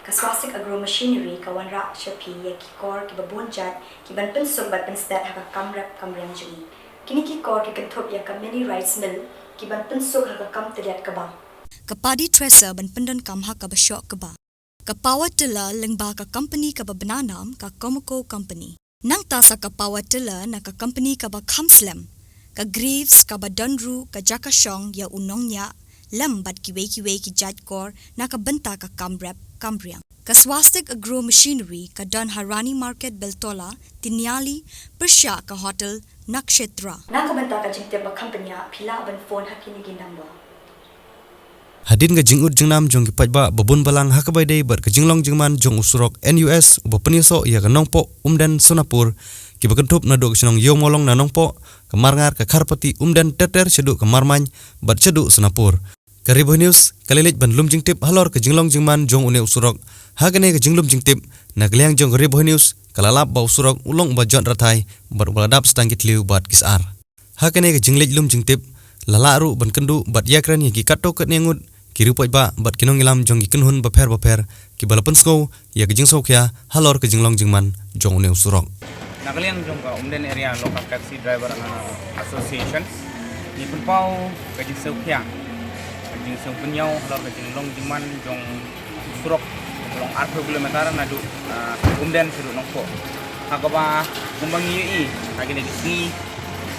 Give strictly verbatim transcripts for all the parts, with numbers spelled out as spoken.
Ka Swastik Agro Machinery ka wanrah sha phi ïa ki kor kiba bun jait ki ban pynsuk bad pynstet ha ka kam rep kam riang jong ngi. Kine ki kor ki kynthup ïa ka mini rice mill ki ban pynsuk ha ka kam tylliat kaba, ka paddy thresher ban pyndonkam ha kaba shoh kaba, ka power tiller lyngba ka company kaba bna nam ka Comaco Company. Nangta sa ka power tiller na ka company kaba kham slem, ka Graves, kaba don ruh ka jaka shong ïa u nongñiah lem bad kiwei kiwei ki jait kor na ka bynta ka kam rep kam riang. Ka Swastik Agro Machinery ka don ha Rani Market, Beltola, Tiniali, pyrshah ka hotel Nakshetra. Na ka bynta ka jingtip ba kham bniah phi lah ban phone ha kine ki number. Hadien ka jingud jingnam jong ki paidbah ba bun balang ha kaba ïadei bad ka jinglong jingman jong u surok N U S uba pynïasoh ïa ka Nongpoh Umden Sonapur, kiba kynthup naduh ka shnong Ïewmawlong na Nongpoh, ka Marngar, ka Kharpati, Umden ter ter shaduh ka Marmain bad shaduh Sonapur. Ka Ri Bhoi News ka la leit ban lum jingtip halor ka jinglong jingman jong une u surok. Ha kane ka jinglum jingtip, na ka liang jong ka Ri Bhoi News ka la lap ba u surok u long uba jot rathai bad uba la dap sa tang ki thliew bad ki sar. Ha kane ka jingleit lum jingtip, la lah ruh ban kynduh bad ïakren ïa ki katto katne ngut ki riewpaidbah bad ki nongïalam jong ki kynhun bapher bapher kiba la pynsngew ïa ka jingsngewkhia halor ka jinglong jingman jong une u surok. Na ka liang jong ka Umden Area Local Taxi Driver Association, ngi pynpaw ka jingsngewkhia, ka jingsngewpynïaw halor ka jinglong jingman jong surok long arphew kilometer naduh, ah, Umden shaduh Nongpoh. Ha kaba kumba ngi ïohi ha kine ki sngi,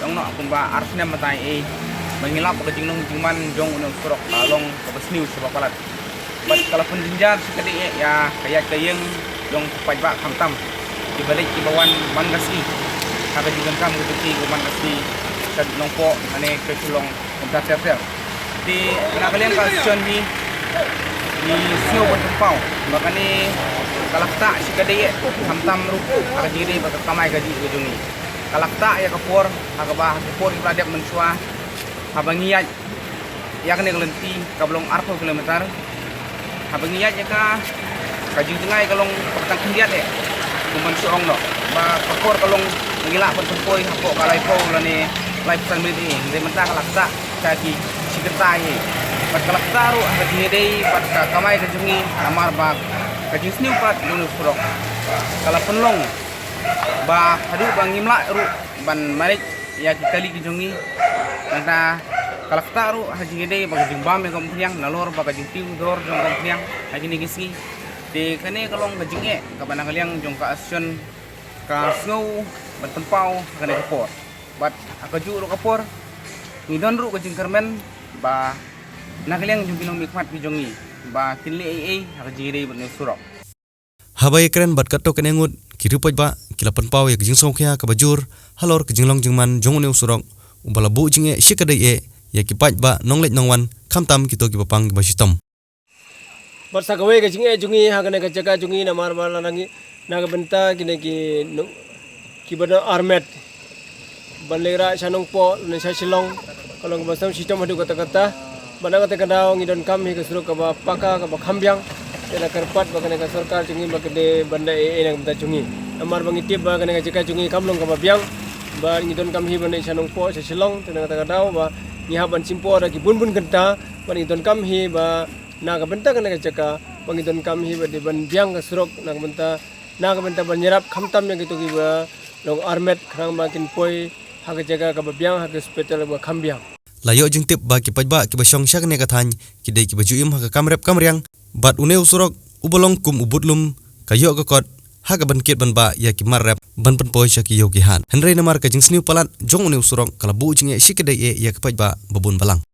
long noh kumba ar snem mynta ei, ba ngi lap ba ka jinglong jingman jong une u surok ka long kaba sniew shibun palat. Bad ka la pynjynjar shikatdei ïa ka ïaid ka ïeng jong ki paidbah khamtam kiba leit kiba wan man ka sngi ha ka jingdonkam ka jong ki kiba man ka sngi shaduh Nongpoh lane ka Shillong kumta ter ter. Te na ka liang ka association hi, ngi sngew ban pynpaw ba kane ka la ktah shikatdei khamtam ruh ha ka jingïadei bad ka kamai kajih ka jong ngi. Ka la ktah ïa ka por ha kaba ha ki por kiba la dep mynshuwa, haba ngi ïaid ïa kane ka lynti kaba long arphew kilometer, haba ngi ïaid ïa ka, ka jingjngai ka long kaba tang khyndiat eh. Kum ban shu ong noh ba ka por ka long ba ngi lah ban pynpoi hapoh ka laiphew lane laiphew san minit eh, hynrei mynta ka la ktah sha ki shi kynta eh. Bad ka la ktah ruh ha ka jingïadei bad ka kamai ka jong ngi, namar ba ka jingsniew pat jong une u surok ka la pynlong ba haduh ba ngim lah ruh ban manage ïa ki kali ki jong ngi. Nangta ka la ktah ruh ha ka jingïadei bad ka jingbam ïa ka umphniang, nalor bad ka jingtiew dor jong ka umphniang ha kine ki sngi. Te kane ka long ka jingeh kaba na ka liang jong ka association ka sngew ban pynpaw ha kane ka por. Bad ha kajuh ruh ka por ngi don ruh ka jingkyrmen ba na ka liang jong ki nongmihkhmat ki jong ngi ba kin leh ei ei ha ka jingïadei bad une u surok. Haba ïakren bad katto katne ngut ki riewpaidbah, ki la pynpaw ïa ka jingsngewkhia kaba jur halor ka jinglong jingman jong une u surok uba la buh jingeh shikatdei eh ïa ki paidbah nongleit nongwan, khamtam kito kiba pang kiba shitom. Bad sa kawei ka jingeh jong ngi ha kane ka jaka jong ngi, namar ba la nang ngi na ka bynta kine ki nong kiba don armet ban leit rah sha Nongpoh ne sha Shillong, ka long kaba sngewshitom haduh katta katta. Bad na kata ka daw ngi donkam hi ka surok kaba paka, kaba kham biang. Te la kyrpad ba kane ka sorkar jong ngi ba ka dei ban da ei ei na ka bynta jong ngi, namar ba ngi tip ba kane ka jaka jong ngi kam long kaba biang. Bad ngi donkam hi ban leit sha Nongpoh, sha Shillong, te na kata ka daw ba ngi hap ban shim por da ki bun bun kynta. Bad ngi donkam hi ba na ka bynta kane ka jaka ba ngi donkam hi ba dei ban biang ka surok na ka bynta na ka bynta ban ïarap khamtam ïa kito kiba long armet, khnang ba kin poi ha ka jaka kaba biang, ha ka hospital ba kham biang. La ïoh jingtip ba ki paidbah kiba shong sha kane ka thaiñ ki dei kiba ju im ha ka kam rep kam riang, bad une u surok uba long kum u budlum ka ïoh ka kot ha ka ban kit ban bah ïa ki mar rep ban pynpoi sha ki ïew ki hat. Hynrei namar ka jingsniew palat jong une u surok ka la buh jingeh shikatdei eh ïa ki paidbah ba bun balang.